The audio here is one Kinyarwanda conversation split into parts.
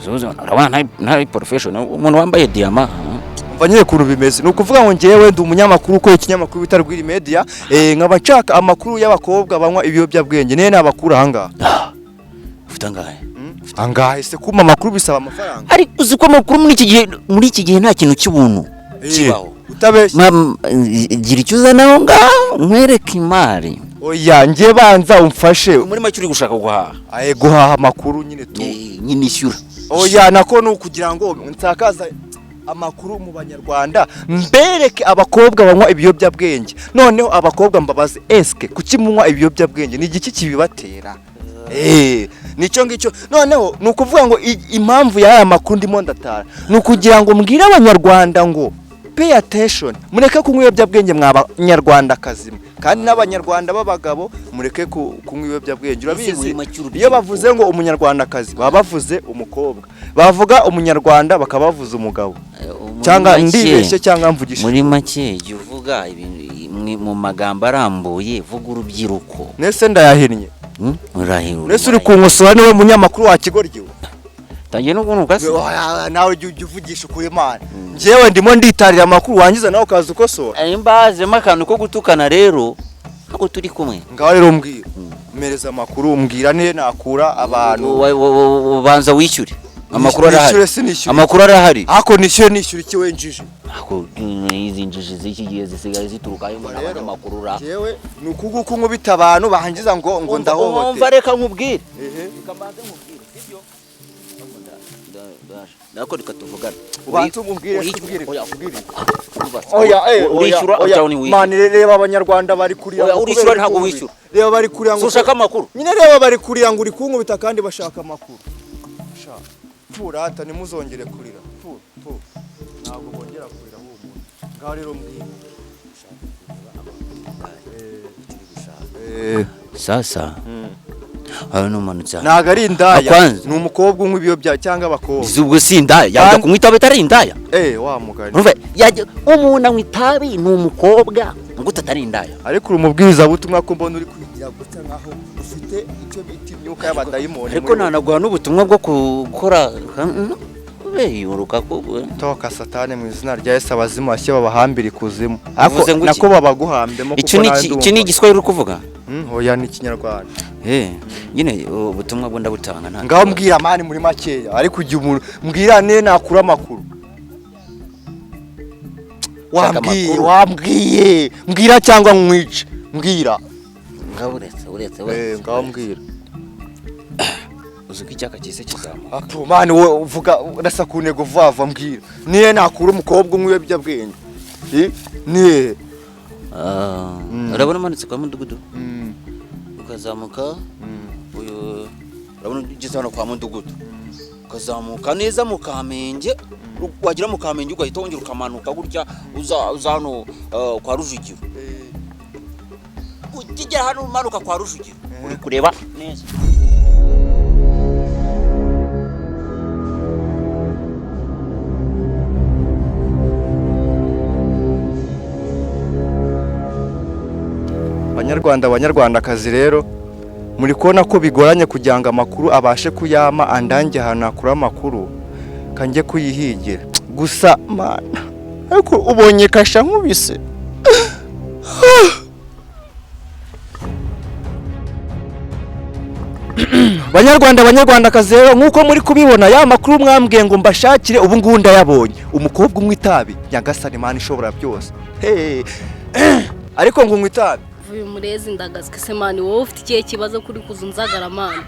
Urabona ntari professional, umuntu wambaye diyama. Umva nyine ukuntu bimeze, ni ukuvuga ngo njyewe ndi umunyamakuru ukora ikinyamakuru bita Rwiri Media, nkaba nshaka amakuru y'abakobwa banywa ibiyobyabwenge. Niyo nabakura ahangaha? Ufite angahe? Angahe se? Kumpa amakuru bisaba amafaranga. Ariko uzi ko amakuru muri iki gihe nta kintu cy'ubuntu kibaho. Utabeshya. Gira icyo uzana aho ngaho nkwereke imari. Oya, njye banza umfashe. Muri make uri gushaka guhaha? Aye, guhaha amakuru nyine tu. Nyine ishyura. Oya, nako ni ukugira ngo nsakaza amakuru mu Banyarwanda, mbereke abakobwa banywa ibiyobyabwenge. Noneho abakobwa mbabaze: eske kuki munywa ibiyobyabwenge? Ni igiki kibibatera? Nicyo ngicyo. Noneho ni ukuvuga ngo impamvu y'aya makuru ndimo ndatara ni ukugira ngo mbwire Abanyarwanda ngo pay attention, mureke kunywa ibiyobyabwenge mwa Banyarwandakazi mwe, kandi n'Abanyarwanda b'abagabo mureke kunywa ibiyobyabwenge. Urabizi, muri make urubyiruko. iyo bavuze ngo Umunyarwandakazi, baba bavuze umukobwa, bavuga Umunyarwanda bakaba bavuze umugabo. Muri Cyangwa ndibeshye cyangwa mvugisha? Muri make jya uvuga ibintu mu magambo arambuye, vuga urubyiruko. Nese ndayahinnye? Urahira. Nese uri kunkosora? Niwe munyamakuru wa kigoryi we. Tangiye no kunuka se? Oya, nawe ujya uvugisha ukuri Imana. Njyewe ndimo nditarira amakuru, wangiza nawe ukaza ukosora. Mbazemo akantu ko gutukana rero, ntabwo turi kumwe. Ngaho rero mbwira, mpereza amakuru, mbwira niyo nakura abantu. Ubanza wishyure, amakuru arahari. Nishyure sinishyure? Amakuru arahari. Ako nishyure, nishyure iki wenjije? Ako izi njiji z'iki gihe zisigaye ziturukayo ngo Rero, n'abanyamakuru ra. Njyewe ni ukuguku nkubita abantu bangiza ngo Umva, ndahohote. reka nkubwire. Ehe. Reka mbanze nkubwire, sibyo? Nako reka tuvugane. Ubanze umbwire. Urishyura. Umbwire. Oya, Umbwire. umva. Oya, Urishyura oya, oya. cyangwa ntiwishyura? Man, reba Abanyarwanda bari kurira Oya, ngo urishyura kubera ntabwo uri wishyura. kunkubita. Reba bari kurira ngo Si ushaka amakuru? Nyine reba bari kurira ngo uri kunkubita kandi bashaka amakuru. Sha, purata ntimuzongere kurira. Pu pu, ntabwo bongera kurira humura. Ngaho rero mbwira. Sasa hano numanutse hano. Ntabwo ari indaya. Kwanza. Ni umukobwa unywa ibiyobya cyangwa abakobwa. Izi ubwo si indaya, yajya kunywa itabi atari indaya? Wa mugani. Urumva, yajya umuntu anywa itabi ni umukobwa ngo atari indaya. Ariko uri umubwirizabutumwa ko mbona uri kwigira gutya nkaho ufite icyo bita imyuka y'abadayimoni? Ariko muri wowe. nanaguha n'ubutumwa bwo gukora kubeyuruka ko Toka Satani mu izina rya Yesu, abazimu bashye babahambira ikuzimu. Ariko Uvuze ngo iki? nako babaguhambemo. Icyo ni iki ni Igiswahili uri kuvuga? Oya, ni Ikinyarwanda. Nyine ubutumwa bwo ndabutanga nta Ngaho kibazo. mbwira man muri makeya, ariko igihe umuntu mbwira ne nakura amakuru. Shaka Wambwiye, amakuru. wambwiye, mbwira cyangwa nkwice, mbwira. Ngaho uretse uretse uretse. Ngaho mbwira. Uzi ko icyaka cyiza kizamuka. Apo man, wowe uvuga urasa ku ntego vuba vuba, mbwira niyo nakura umukobwa unywa ibiyobyabwenge. Niye? Ah, urabona umanutse kwa mudugudu ukazamuka, uyu urabona ugeze hano kwa mudugudu ukazamuka neza mu Kamenge, wagera mu Kamenge ugahita wongera ukamanuka gutya uza hano kwa Rujugiro. Ukigera hano umanuka kwa Rujugiro uri kureba neza. Banyarwanda, Banyarwandakazi, rero muri kubona ko bigoranye kugira ngo amakuru abashe kuyama andange ahantu hakura amakuru, kanjye kuyihigira gusa mana. Ariko ubonye kasha nkubise. Banyarwanda, Banyarwandakazi, rero nk'uko muri kubibona, ya makuru mwambwiye ngo mbashakire ubu ngubu ndayabonye: umukobwa unywa itabi. Nyagasani Mana ishobora byose. Hey. Ariko ngo unywa itabi? Vuye umurezi ndagazwe se man, wowe ufite ikihe kibazo kuri kuza unzagara man?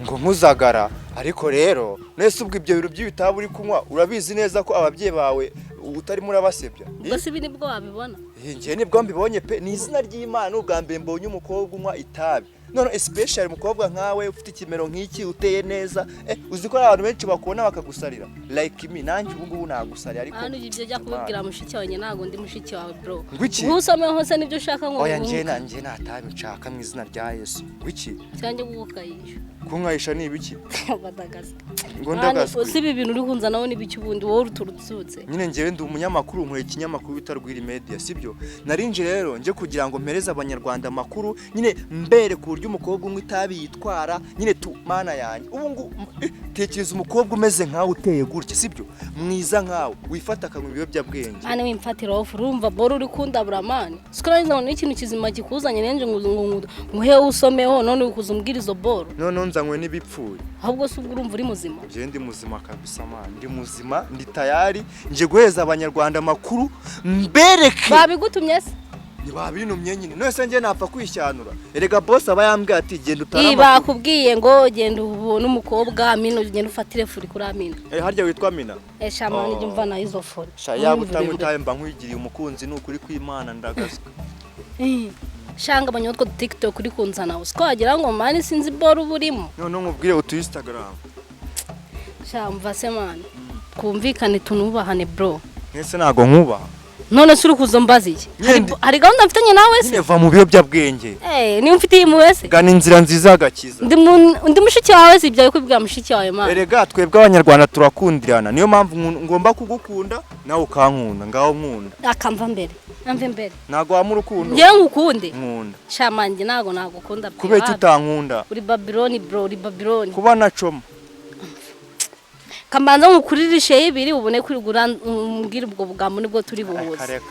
Ngo nkuzagara? Ariko rero nese ubwo ibyo bintu by'ibitabi uri kunywa, urabizi neza ko ababyeyi bawe utarimo urabasebya? Ubwo se ibi nibwo wabibona? Njye nibwo mbibonye pe, ni izina ry'Imana, ubwa mbere mbonye umukobwa unywa itabi. None especially umukobwa nkawe ufite ikimero nk'iki, uteye neza, uzi ko hari abantu benshi bakubona bakagusarira like me. Nanjye ubu ngubu nagusarira, ariko Hano ibyo jya kubibwira mushiki wawe, njye ntabwo ndi mushiki wawe bro. Ngo iki? Ntusome hose nibyo ushaka ngo Oya, njye nguhe. na njye nta tabi nshaka mu izina rya Yesu. Ngo iki? Cyangwa gukayisha. Kunkayisha ni ibiki? Badagazwe. Ngo ndagaswe? Si ibi bintu uri kunzanaho n'ibiki ubundi wowe uruturutse? Nyine njyewe ndi umunyamakuru, nkora ikinyamakuru bita Rwiri Media, sibyo? Narinje rero nje kugira ngo mpereze Abanyarwanda amakuru nyine mbere ku buryo Uburyo umukobwa unywa itabi yitwara nyine tu, mana yanjye, ubu ngo tekereza umukobwa umeze nkawe, uteye gutya, sibyo, mwiza nkawe, wifata akanywa ibiyobyabwenge. Man, wimfatira off. Urumva boro uri kundabura, man. Siko nari ngo n'ikintu kizima kikuzanye nenje ngo nguhe usomeho, none uri kuza umbwira izo boro. Noneho nzanywe n'ibipfuye. Ahubwo se ubwo urumva uri muzima? Njyewe ndi muzima kabisa, man, ndi muzima, ndi tayari, nje guheza abanyarwanda amakuru, mbereke. Babigutumye se? Ntibabintumye nyine, none se njye napfa kwishanura? Erega boss aba yambwiye ati genda utare Iyi amakuru. Bakubwiye ngo genda ubone umukobwa Amina, ugenda ufatire furi kuri Amina. Eh, harya witwa Mina? Esha man, Oh. ijya umva nayo izo furi. Sha, yaba utanywa itabi mba nkwigiriye umukunzi, ni ukuri kw'Imana ndagazwa. Shanga abanya utwo TikTok uri kunzana, usiko wagira ngo man sinzi boro uba urimo. Noneho nkubwire utu Instagram. Sha, mva se man, twumvikane, tunubahane, bro. Mwese ntago nkubaha. None se uri kuza mbaza iki? Hari gahunda mfitanye nawe se? Nyine va mu biyobyabwenge. Eh, niba mfitiye impuhwe se? Gana inzira nziza y'agakiza. Ndi mushiki wawe se? Ibyo kubwira mushiki wawe, man. Erega twebwe abanyarwanda turakundirana, niyo mpamvu ngomba kugukunda nawe ukankunda. Ngaho nkunda. Akamva mbere, amve mbere. Ntago wampa urukundo? Ngewe ngukunde? Nkunda. Sha man, njye ntago nagukunda pe. Kubera iki Wapi? utankunda? Uri Babiloni, bro, uri Babiloni. Kuba nacoma. Kamanza nkukuririshe y'ibiri, ubone kurigura umbwire ubwo bugambo nibwo turi buhuze. Reka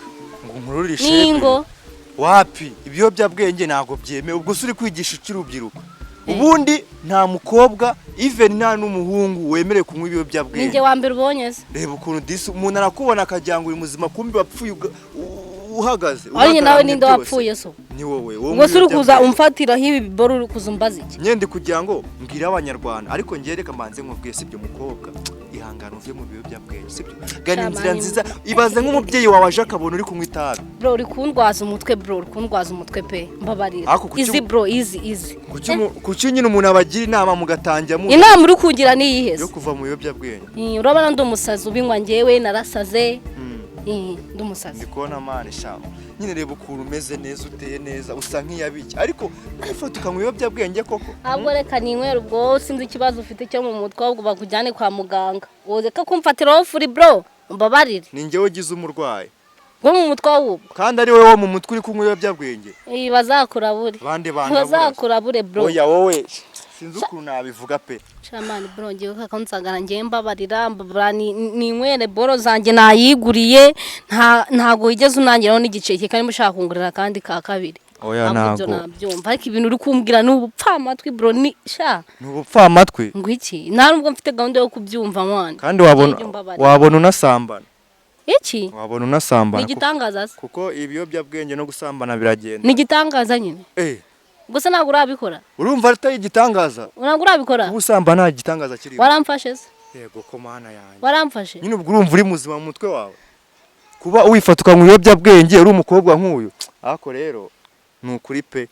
ngo nkururishe. Ningo. Wapi, ibiyobyabwenge ntabwo byemewe. Ubwo se uri kwigisha iki urubyiruko? Ubundi nta mukobwa, even nta n'umuhungu wemerewe kunywa ibiyobyabwenge. Ninjye wa mbere ubonye se? Reba ukuntu disi umuntu arakubona akagira ngo uri muzima, kumbi wapfuye uhagaze. Aho nyine nawe Uhagaramye ninde byose. wapfuye so? Ni wowe, wowe. Ubwo se uri kuza ibiyobyabwenge. umfatiraho ibi biboro, uri kuza umbaza iki? Nyine ndi kugira ngo mbwire abanyarwanda, ariko ngiye reka mbanze nkubwiye, sibyo? Mukobwa, ihangane uve mu biyobyabwenge, sibyo? Gana inzira Shamani. nziza. Ibaze nk'umubyeyi wawe aje akabona uri kunywa itabi. Bro, uri kundwaza umutwe, bro, uri kundwaza umutwe pe, mbabarira. Ariko Easy, bro, easy, easy. Kuki nyine umuntu abagira inama mugatangira mu Inama uri kungira ni iyihe yo se? kuva mu biyobyabwenge. Urabona ndi umusazi ubinywa? Njyewe narasaze? Ndi umusazi? Ndi kubona, man, shamba nyine reba ukuntu umeze neza, uteye neza, usa nk'iyabiki, ariko kwifata ukanywa ibiyobyabwenge koko? Ahubwo reka ninywera. Ubwo sinzi ikibazo ufite cyo mu mutwe, ahubwo bakujyane kwa muganga. Reka kumfatiraho furi, bro, mbabarire. Ni njyewe ugize umurwayi Bwo mu mutwe ahubwo. Kandi ari wowe wo mu mutwe uri kunywa ibiyobyabwenge. Iyi bazakurabure. Bande bandabura? Bazakurabure, bro. Oya wowe, sinzi ukuntu nabivuga pe. Sha man, bro, ngewe kakansagara, ngewe mbabarira, mbabarira ninywere boro zanjye nayiguriye. Ntago wigeze unangiraho n'igiceri, kandi ushaka kungurira kandi ka kabiri. Oya. Ntabwo ibyo Ntago. nabyumva, ariko ibintu uri kumbwira ni ubupfamatwi, bro, ni sha. Ni ubupfamatwi. Ngo iki? Nta nubwo mfite gahunda yo kubyumva, mwana. Kandi wabona Ujye umbabarira. wabona unasambana. Iki? Wabona Ni unasambana igitangaza se? Kuko ibiyobyabwenge no gusambana biragenda. Ni igitangaza nyine. Eh. Gusa ntabwo urabikora. Urumva atari igitangaza? Ntabwo urabikora. Kuba usambana nta gitangaza kirimo. Waramfashe se? Yego ko mana yanjye. Waramfashe? Nyine ubwo urumva uri muzima mu mutwe wawe, kuba wifata ukanywa ibiyobyabwenge uri umukobwa nk'uyu? Ariko rero ni ukuri pe,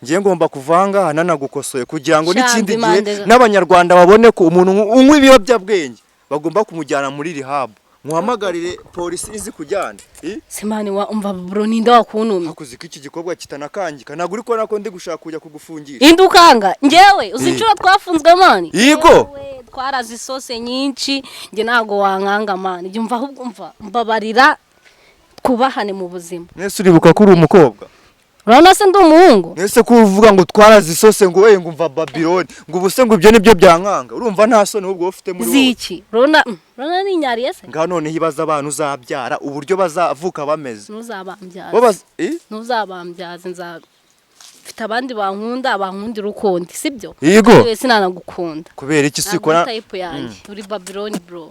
ngiye ngomba kuvanga nanagukosoye kugira ngo Sha, n'ikindi gihe mbimande- n'abanyarwanda babone ko umuntu unywa ibiyobyabwenge bagomba kumujyana muri rehab. Muhamagarire polisi izi kujyana. Se man, wa umva bro, ninde wakuntumye? Hakuze ko iki gikorwa kitanakangika, ntabwo uri kubona ko ndi gushaka kujya kugufungisha? Inde ukanga? Njyewe uzi inshuro twafunzwe, man? Yego. Yewe, twarazi isose nyinshi. Njye ntabwo wankanga, man. Jya umva, ahubwo umva, mbabarira, twubahane mu buzima. Mwese uribuka ko uri umukobwa? Urabona se ndi umuhungu? Mwese ko uvuga ngo twarazisose, ngo we ngo umva Babiloni, ngo ubu se ngo ibyo nibyo byankanga, urumva nta soni ahubwo wowe ufite muri wowe? Ziki? Urabona ninyariye se? Ngaho noneho ibaza abana uzabyara uburyo bazavuka bameze. Ntuzabambyaze. Bo eh? Ntuzabambyaze. Nza mfite abandi bankunda, bankundira ukundi, sibyo? Yego. Yewe, sinanagukunda. Kubera iki? Ntabwo Sikora. uri type yanjye, uri Babiloni, bro.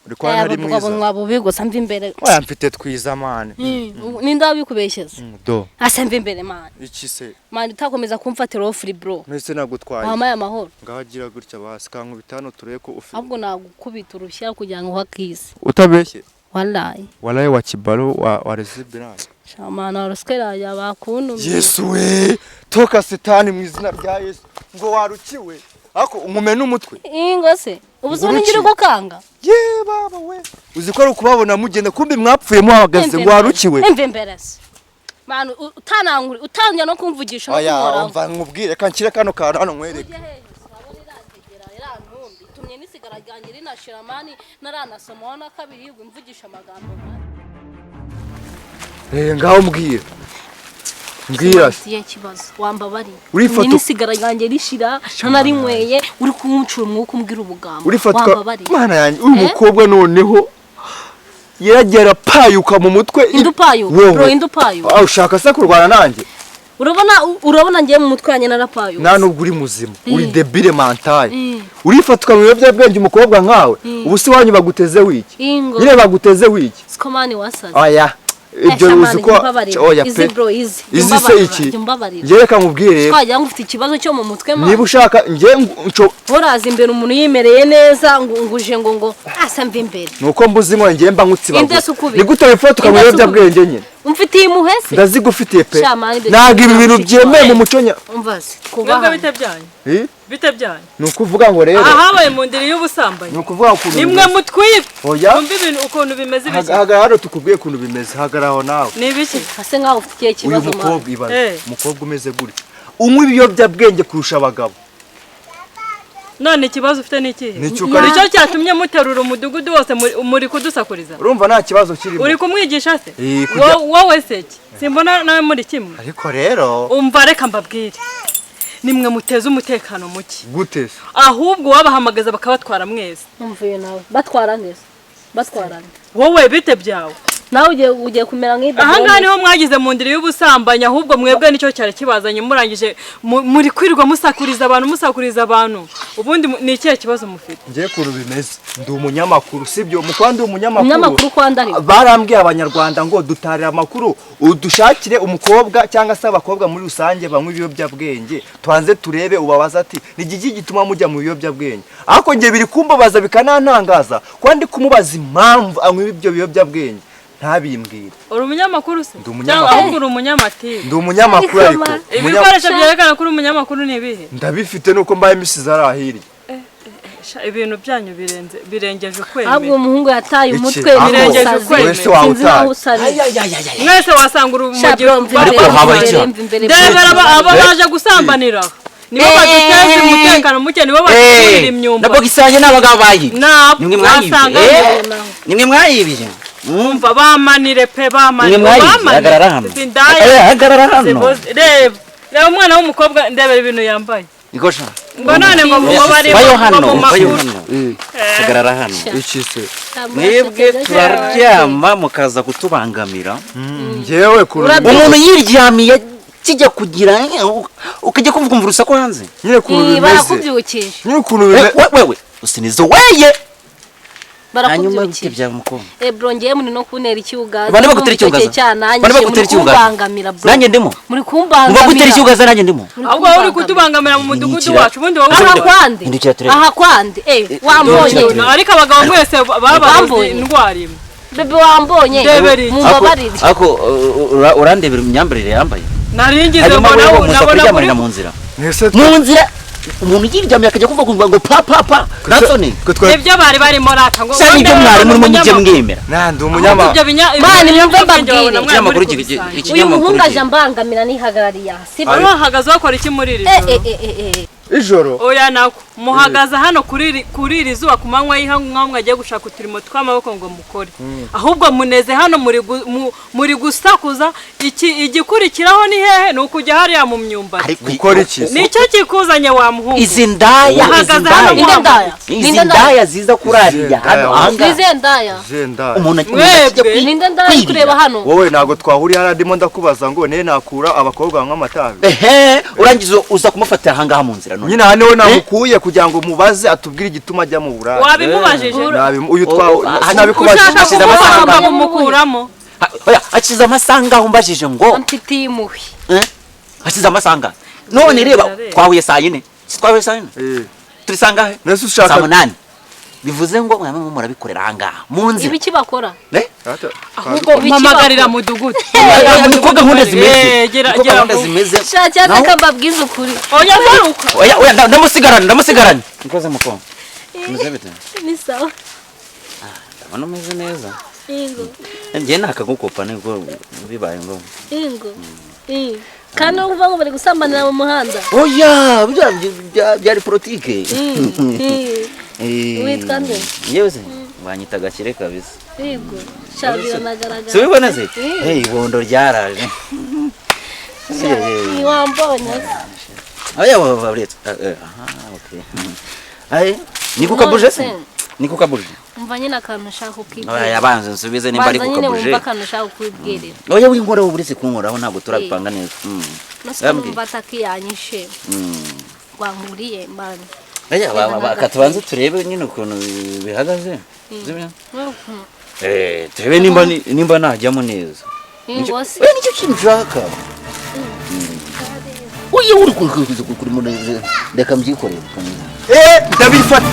Uri kubona ari mwiza. Mwa bubi gusa, mva imbere. Oya, mfite twiza, man. Ninde wabikubeshyeza? Do. Asa, mva imbere, man. Iki se? Man, utakomeza kumfatira free, bro. Mwese nagutwaye. Wampaye amahoro. Ngaho agira gutya basi, kankubita hano turebe ko ufite. Ahubwo nagukubita urushya kugira ngo uhakise. Utabeshye? Wallahi. Walayi wa kibaro wa rezibirani. Shamana waruswera yabakuntumye. Yesu we, toka setani mu izina rya Yesu. Ngo warukiwe, ariko umume n'umutwe. Ingo se ubu se Nguruki. ngira gukanga? Ye baba we, uzi ko ari ukubabona mugenda, kumbi mwapfuye muhagaze, ngo warukiwe. Emve imbere se man, utananguri utangira no kumvugisha no Oya. kunkoraho. Umva nkubwire, reka nshyire kano kantu hano nkwereke. Ujye hehe? Urabona irantegera, irantumbi itumye n'isigara ryanjye rinashira, man, naranasomaho na kabiri, yigwa imvugisha amagambo mabi. Eh, ngaho mbwira. Mbwira se. Ikihe kibazo wambabariye? Urifata- Ni n'isigara ryanjye rishira ntanarinyweye, uri kuncura umwuka umbwira ubugambo. Urifatwa. Wambabariye? Mana yanjye, uyu Eh? mukobwa noneho yaragiye arapayuka mu mutwe. Inde upayuka? Wowe. Bro, inde upayuka? Ah, ushaka se kurwana nanjye? Urabona ngiye mu mutwe wanjye narapayuka. Nta nubwo uri muzima, uri Mm. débile mental. Mm. Urifatwa mu biyobyabwenge, umukobwa nkawe. Ubu se iwanyu baguteze wiki? Ingo. Nyine baguteze wiki? Siko mani wasaze. Oya, ibyo Eh, uzi shamani, ko jya oya izi pe. Bro, izi. Izi se iki? Jya umbabarira. Njye reka nkubwire rero. Twagira ngo ufite ikibazo cyo mu mutwe Niba mani. ushaka njye Uraza imbere umuntu yimereye neza ngo nguje ngo asa mva imbere. Nuko mbuze inkoni, njye mba Inde nkutsibagura. se ukubita? Ni gute wifata mu Inde se biyobyabwenge nyine? Umfitiye impuhwe se? Ndazigufitiye pe. Shamani, ibyo Ntabwo ibi bintu mushiki byemewe wawe. mu muco nya Umva se, Mwebwe twubahane. bite byanyu? Eh? Bite byanyu? Ni ukuvuga ngo rero Aha habaye mu ndiri y'ubusambanyi. Ni ukuvuga ukuntu Nimwe bimeze. mutwika. Oya. Mwumve ibintu ukuntu bimeze, ibiki? Hagarara hano tukubwiye ukuntu bimeze, hagarara aho nawe. Ni ibiki? Ase nkaho ufite ikihe Uyu kibazo mani? mukobwa, ibaze, Eh. umukobwa umeze gutya unywa ibiyobyabwenge kurusha abagabo. None ikibazo ufite ni ikihe? Ni icyo ukora. Nicyo cyatumye muterura umudugudu wose muri kudusakuriza? Urumva nta kibazo kirimo. Uri kumwigisha se? Eh, kujya- Wowe se ki? Simbona nawe muri kimwe. Ariko rero Umva, reka mbabwire, nimwe muteze umutekano muke. Gute se? Ahubwo wabahamagaza bakabatwara mwese. Umva nawe, batwara neza, batwara neza. Wowe bite byawe? Nawe ugiye kumera nk'ibyo. Aha ngaha niho mwagize mu ndiri y'ubusambanyi. Ahubwo mwebwe nicyo cyari kibazanye, murangije muri kwirirwa musakuriza abantu, musakuriza abantu. Ubundi ni ikihe kibazo mufite? Ngiye ukuntu bimeze, ndi umunyamakuru, sibyo? Mu kuba ndi umunyamakuru, Umunyamakuru kwa ndari. Barambwiye abanyarwanda ngo dutarire amakuru, udushakire umukobwa cyangwa se abakobwa muri rusange banywa ibiyobyabwenge, tubanze turebe, ubabaza ati ni igiki gituma mujya mu biyobyabwenge. Ariko njye biri kumbabaza bikanantangaza kuba ndi kumubaza impamvu anywa ibyo biyobyabwenge ntabimbwire. Uri umunyamakuru se? Ndi umunyamakuru. Cyangwa ahubwo uri umunyamatiri? Ndi umunyamakuru, ariko Ibikoresho byerekana ko uri umunyamakuru ni ibihe? Ndabifite, nuko mbaye misize ari ahirya. Sha, ibintu byanyu birenze, birengeje Ahubwo ukwemera. uwo muhungu yataye Iki? umutwe. Aho? Birengeje Umusazi. ukwemera. Wese wawutaye. Sinzi naho usariye. Mwese wasanga urumogi. Sha, bro, mva Ariko imbere, habaye mva iki? imbere, mva imbere. Ndebera aba baje gusambanira, nibo baduteza umutekano muke, nibo badukurira Na imyumbati. bogisi yanjye ni abagabo bayibye. Nabo Nimwe mwayibye. wasanga Nimwe mwayibye. Umva, bamanire pe, bamanire. Nimwe mwayibye. Bamanire. Hagarara hano. Sindaya. Hagarara hano. Reba, reba umwana w'umukobwa, ndebera ibintu yambaye. Niko sha. Ngo none ngo bari Vayo ngo hano, mu vayo makuru. hano. Hagarara hano. Iki se? Mwebwe turaryama mukaza kutubangamira. Njyewe ukuntu Urabye- Umuntu yiryamiye kijya kugira ukajya kumva ukumva urusaku hanze. Nyine ukuntu Ii, bimeze, barakubyukije. nyine ukuntu bimeze. Wewe usinizo weye. Hanyuma bite Barakubyukije. bya mukobwa? Eh bro, ngiye muri no kuntera icyugaza. Bane bagutera icyugaza. Bane bagutera icyugaza. Kumbangamira bro. Nanjye ndimo. Muri Ngo kumbangamira. bagutera icyugaza nanjye ndimo. Muri Ahubwo wowe uri kumbangamira. kutubangamira mu mudugudu Hindukira. wacu, ubundi wowe Aha kwande. Hindukira turebe. Aha kwande. Eh, wambonye. Hindukira turebe. Ariko abagabo mwese babaroze Bambonye. indwara imwe. Bebe, wambonye. Ndebera iki? Mumbabarire. Ariko urandebera imyambarire yambaye. Naringize Hanyuma ngo wewe nawe muza nabona kuryamanira muri mu nzira. Mwese Mu nzira umuntu yiryamiye akajya kuvuga kumva ngo pa pa pa. Nasoni. twe twa Nibyo bari barimo rata ngo Sa nibyo mwari murimo mujye mwemera. Na ndi Ahubwo umunyamakuru. ibyo Mani, mwumve ibiyobyabwenge mbabwire. babona mwari muri Ikinyamakuru kubisangira. Uyu ikinyamakuru muhungu aje ambangamira nihagarariye aha. Sibyo? Wari wahagaze wakora iki muri iri Eh joro? eh eh eh eh. Ijoro? Oya, nako muhagaze hano kuri iri zuba ku manywa y'ihangu, nk'aho mwagiye gushaka uturimo tw'amaboko ngo mukore. Ahubwo muneze hano muri gusakuza. Iki igikurikiraho ni hehe? Ni ukujya hariya mu myumbati. Ariko Gukora iki? Nicyo kikuzanye wa muhungu. Izi ndaya, izi Uhagaze hano ndaya. Ninde ndaya? Izi Ninde ndaya? ndaya ziza kurarira hano ahangaha. Nize ndaya. Jenda. Umuntu Mwebwe. akijya Ninde ndaya uri kureba hano? Wowe ntabwo twahuriye hariya, ndimo ndakubaza ngo niyo nakura abakobwa banywa amatabi. Ehe, urangiza uza kumufatira ahangaha mu nzira none. Nyine aha niho namukuye kugira ngo mubaze atubwire igituma ajya mu buraya. Wabimubajije? Uyu twa sinabikubajije. Ushaka Hashize kumuha amasaha. ukamukuramo. Oya, hashize amasaha ngaho mbajije ngo Amfitiye impuhwe. Eh? Hashize amasaha angahe? None reba, Birareba. twahuye saa yine. Si twahuye saa yine? Eh, Turi saa ngahe? Nese ushaka Saa munani. Bivuze ngo mwamwe murabikorera ahangaha mu nzira. Ibiki bakora? Eh? Ata- Ahubwo Ibiki mpamagarira bakora? mudugudu. Niko gahunda zimeze. Eh, gira Niko gira gahunda vuba. zimeze. Sha, cyangwa Naho- kambabwiza ukuri. Oya, garuka. Oya, oya, ndamusigarana, ndamusigarana. Nikoze mukobwa. Umeze bite? Ni sawa. Ndabona umeze neza. Ingo. Njye nakagukopa nibwo bibaye ngombwa. Ingo. Ingo. Kandi no kuvuga ngo bari gusambanira mu muhanda. Oya, byari politike. Mm. Witwa nde? Yewe se, banyita Gakire kabisa. Yego. Sha, biranagaragara. Si ubibona se? Mm. Hey, ibondo ryaraje. Ntiwambonye se? Oya, uretse. Aha, okay. Ay, ni kukabuje se? None se? Ni kukabuje. Umva nyine akantu ushaka Oya, kukibwira. banza nsubize nimba ari Banza nyine kukabuje. wumva akantu ushaka kukwibwirira. Oya, winkoraho, uretse kunkoraho, ntabwo turabipanga neza. Nose Yambwiye. numva atakiyanyishe wankuriye mbana. Oya, katubanze turebe nyine ukuntu bihagaze. Sibyo? Turebe nimba najyamo neza. Ingo se? Oya, nicyo kintu ushaka. Oya, uri kuri muri, reka mbyikorere. Ndabifata.